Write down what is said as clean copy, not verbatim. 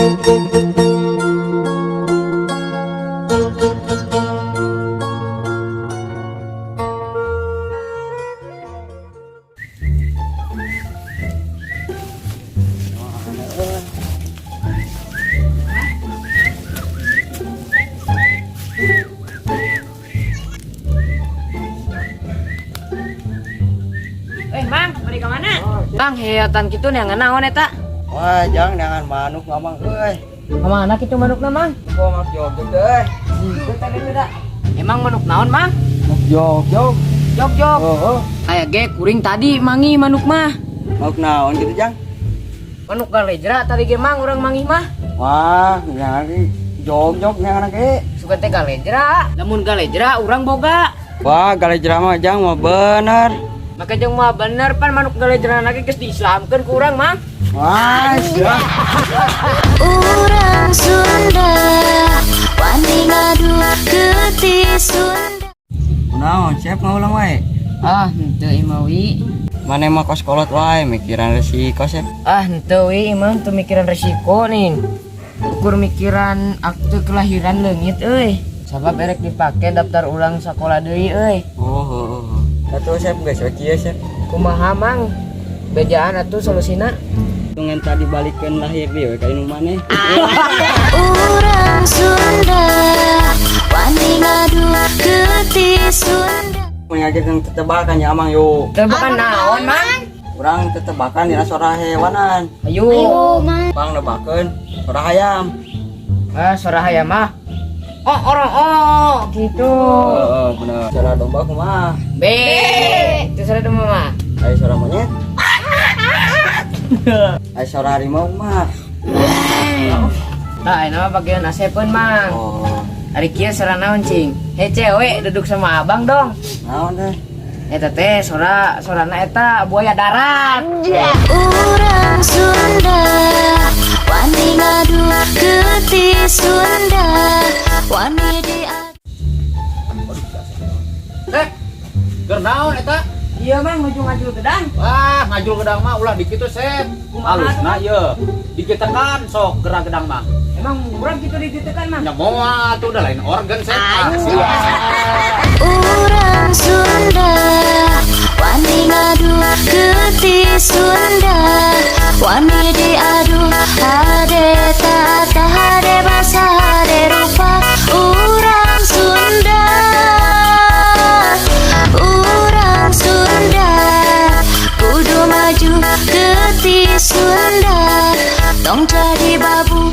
Eh, Mang, balik ke mana? Bang, heotan kitu neangan naon eta? Wah, jangan jangan manuk ngomong euy. Kemana kitu manukna, Mang? Kok manuk jogjog teh? Itu tadi itu dah. Emang manuk naon, Mang? Manuk jogjog. Jog-jog. Oh, oh. Kayak ge kuring tadi mangi manuk mah. Manuk naon gitu, Jang? Manuk galejra tadi ge, Mang, urang mangi mah. Wah, jangan jogjog jangan ge. Sugan teh galejra. Lamun galejra urang boga. Wah, galejra mah Jang mah bener. Maka jeung mah bener pan manuk galejra lagi geus diislamkeun ku urang, Mang. Wah, sia. Urang Sunda wani ngadu getih Sunda. Naon, siap ngaulang wae. Ah, henteu imawi. Mana mah kos kolot wae mikiran resiko, Sep. Ah, henteu wi, imah teu mikiran resiko nih. Ukur mikiran akte kelahiran leungit euy. Sabab erek dipake daftar ulang sekolah deui euy. Oh, oh, oh. Atuh Sep geus we kieu, Sep. Kumaha, Mang? Bejaan atuh solusina. Tungen tadi balikeun lahir deui we ka indung maneh. Urang Sunda wani ngadu getih Sunda. Ngajakeun tetebakan ya, Amang yuk. Tebakan naon, Mang? Urang tetebakan dina suara hewanan. Ayo. Pang nebakeun suara hayam. Ah, suara hayam mah. Oh, orang oh, gitu. Heeh, bener. Suara domba kumaha? B. Itu suara domba mah. Ayo suara monyet. Ayo suara harimau kumaha? Tah, ini mah bagian asepeun, Mang. Oh, Ari kieu suara naon, cing? Hei cewek, duduk sama abang dong. naon teh? Eta teh suara suarana eta buaya darat. Urang Sunda wani ngadu getih Sunda wani di Teh, keur naon eta? Iya, Mang, nuju ngajul gedang. Wah, ngajul gedang mah ulah dikitu, Sep. Kumaha Alusna ye. Dikitekan sok gerak gedang mah. Emang urang gitu ditekan, Mang? Nya moal tuh udah lain organ, Sep. Ah, siap. Urang Sunda wani ngadu getih Sunda wani diadu hade tata hade basa hade rupa. Urang Sunda, urang Sunda kudu maju getih Sunda tong jadi babu.